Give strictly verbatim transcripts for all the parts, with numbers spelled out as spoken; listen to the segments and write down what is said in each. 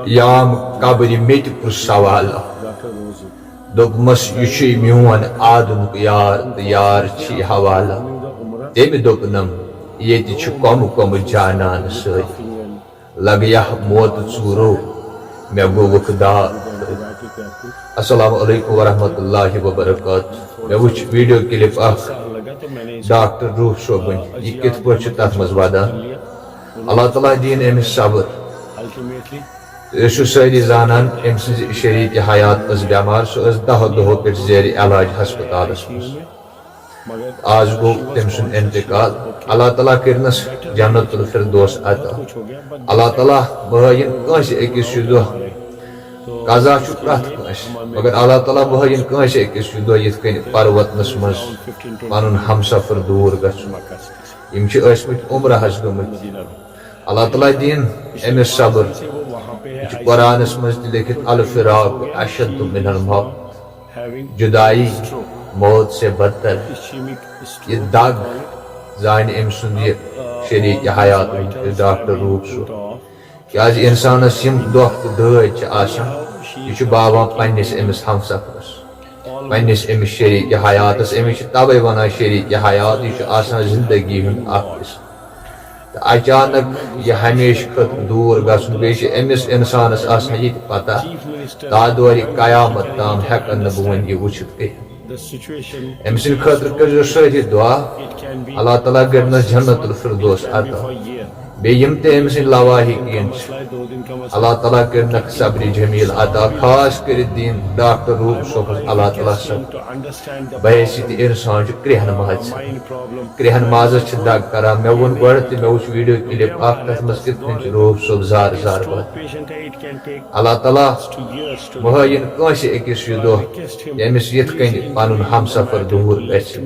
یام قبرِ مےٚ تہِ پرُژھ سوالہ۔ دوٚپمس، یہِ چھُے میون آدُنُک یار تہٕ یار چھُے حوالہ۔ تٔمۍ دوٚپنم، ییٚتہِ چھِ کۄمہٕ کۄمہٕ جانان سٲری۔ لگیا موت ژوٗرو، مےٚ گوٚوُکھ داغ۔ السلام علیکم ورحمۃ اللہ وبرکاتہ۔ مےٚ وٕچھ ویڈیو کلپ اکھ ڈاکٹر روح صٲبٕنۍ، یہِ کِتھ پٲٹھۍ چھُ تتھ منٛز ودان؟ اللہ تعالیٰ دِیِن أمِس صبر۔ تہٕ أسۍ چھِ سٲری زانان أمۍ سٕنٛزِ شریٖکہِ حیات ٲس بٮ۪مار، سۄ ٲس دَہو دۄہو پٮ۪ٹھ زیرِ علاج ہسپتالس منٛز۔ آز گوٚو تٔمۍ سُنٛد انتقال۔ اللہ تعالیٰ کٔرنَس جنت الفردوس عطا۔ اللہ تعالیٰ مہٲیِن کٲنٛسہِ أکِس یہِ دۄہ۔ قضا چھُ پرٛٮ۪تھ کٲنٛسہِ، مگر اللہ تعالیٰ مہٲیِن کٲنٛسہِ أکِس یہِ دۄہ یِتھ کٔنۍ پروتنَس منٛز پنُن ہمسفر دوٗر گژھُن۔ یِم چھِ ٲسمٕتۍ عمرہَس گٔمٕتۍ۔ اللہ تعالیٰ دِیِن أمِس صبر۔ یہِ چھُ قرآنَس منٛز تہِ لیکھِتھ، الفراق اشد من الموت۔ جدائی موت سے بدتر۔ یہ دگ زانہِ أمۍ سُنٛد یہِ شریٖک حیات، یہِ ڈاکٹر روح صٲب۔ کیٛازِ اِنسانَس یِم دۄکھ تہٕ دٲدۍ چھِ آسان، یہِ چھُ باوان پنٛنِس أمِس ہمسفرَس، پنٛنِس أمِس شریٖک حیاتَس۔ أمِس چھِ تَوَے وَنان شریٖک حیات، یہِ چھُ آسان زندگی ہُنٛد اَکھ حصہٕ۔ تہٕ اچانک یہِ ہمیشہٕ خٲطرٕ دوٗر گژھُن، بیٚیہِ چھِ أمِس اِنسانَس آسان یہِ تہِ پتہ، تا دورِ قیامت تام ہٮ۪کَن نہٕ بہٕ وۄنۍ یہِ وٕچھِتھ کِہیٖنۍ۔ أمۍ سٕنٛدِ خٲطرٕ کٔرۍزیو سٲری دُعا۔ اللہ تعالیٰ کٔرِنَس جنت الفردوس عطا۔ بیٚیہِ یِم تہِ أمۍ سٕنٛدۍ لواحقیٖن چھِ، اللہ تعالیٰ کٔرِنَکھ صبرِ جمیٖل عطا۔ خاص کٔرِتھ دِیِن ڈاکٹر روح صٲبَس اللہ تعالیٰ صٲب۔ بحیثیت اِنسان چھُ کرٛیٚہن مازٕ ژھٮ۪نان۔ کرٛیٚہن مازَس چھِ دگ کران۔ مےٚ ووٚن گۄڈٕ تہِ، مےٚ وٕچھ ویڈیو کلپ اکھ، تَتھ منٛز کِتھ کٔنۍ چھُ روح صٲب زار زار واتان۔ اللہ تعالیٰ مہٲیِن کٲنٛسہِ أکِس یہِ دۄہ، ییٚمِس یِتھ کٔنۍ پنُن ہمسفر دوٗر گژھِ۔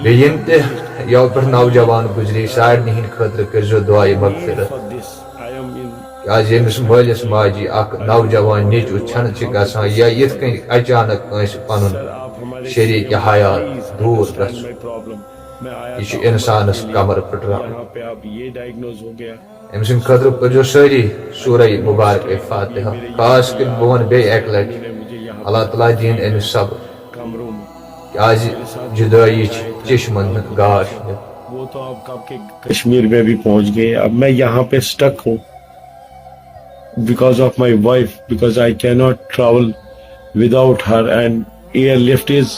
بیٚیہِ یِم تہِ یَوٕ پٮ۪ٹھ نوجوان گُزرے، سارنٕے ہِنٛدِ خٲطرٕ کٔرۍزیو دُعایہِ مغفرت۔ کیٛازِ ییٚمِس مٲلِس ماجہِ اکھ نوجوان نیٚچوٗ چھَنہٕ چھِ گژھان یا یِتھ کٔنۍ اچانک کٲنٛسہِ پنُن شریٖکہِ حیات دوٗر گژھُن، یہِ چھُ اِنسانَس کمر پھٕٹراوان۔ أمۍ سٕنٛدِ خٲطرٕ پٔرۍزیو سٲری سورہ مبارکہ فاتحہ۔ خاص کٔرِتھ بہٕ وَنہٕ بیٚیہِ اَکہِ لَٹہِ، اللہ تعالیٰ دِیِن أمِس صبر۔ کیٛازِ جُدٲیی چھِ چشمَن ہُنٛد گاش نیُن۔ کشمیر میں بھی پہنچ گئے۔ اب میں یہاں پہ اسٹک ہوں because of my wife, because I cannot travel without her, and airlift is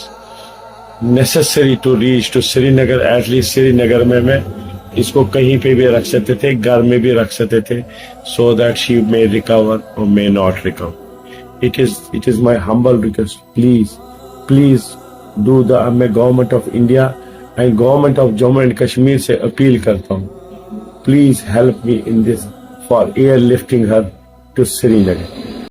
necessary to reach to Srinagar. At least Srinagar میں میں اس کو کہیں پہ بھی رکھ سکتے تھے، گھر میں بھی رکھ سکتے تھے, so that she may recover or may not recover. It is, it is my humble request. Please, please do the, میں government of India and government of Jammu and Kashmir سے اپیل کرتا ہوں, please help me in this for airlifting her to Srinagar.